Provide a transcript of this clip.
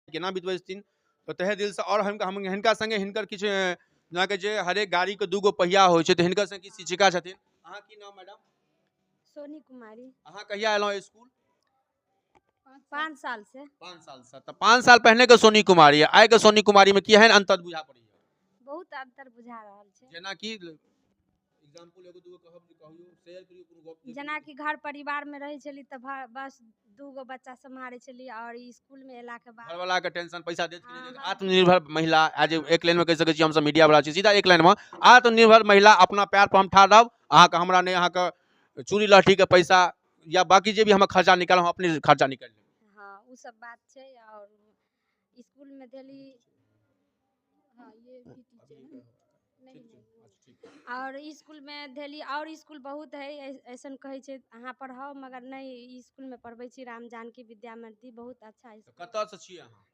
केना बितबै छथिन। तऽ तहे दिलसँ आओर हम हिनका सङ्गे हिनकर किछु जेनाकि जे हरेक गाड़ीके दूगो पहिया होइ छै, तऽ हिनकर सङ्गे किछु शिक्षिका छथिन। अहाँ की नाम मैडम? सोनी कुमारी। अहाँ कहिया एलहुँ स्कूल? 5 साल से। 5 सालसँ। तऽ 5 साल पहिने के सोनी कुमारी आ आइ के सोनी कुमारी में केहन अंतर बुझा पड़ैया? बहुत अंतर बुझा रहल छै। जेनाकि एग्जाम्पल एगो दूगो कहब जे कहियौ, शेयर करियौ कोनो गप जे। जेनाकि घर परिवार में रहै छली तऽ बस दूगो बच्चा सम्हारै छली, आओर स्कूल में एला के बाद घरवाला के टेंशन, पैसा देत कि नहि देत। हँ। आत्मनिर्भर महिला आज एक लाइन में कहि सकै छी, हमसब मीडिया वाला छी, सीधा एक लाइन में आत्मनिर्भर महिला, अपना पैर पर हम ठाढ़ रहब, अहाँके हमरा नहि अहाँके चूड़ी लहठी के पैसा या बाकी जे भी हम खर्चा निकालब, हम अपने खर्चा निकालि लेब। हँ, ओ सब बात छै। आओर स्कूल में देली। हाँ, ये भी टीचर है। नहीं नहीं, और स्कूल में देली, और स्कूल बहुत है, ऐसन कहै छै अहाँ पढ़ाउ, मगर नहि, ई स्कूल में पढ़बै छी, राम जानकी विद्या मंदिर बहुत अच्छा स्कूल। कतऽसँ छी अहाँ?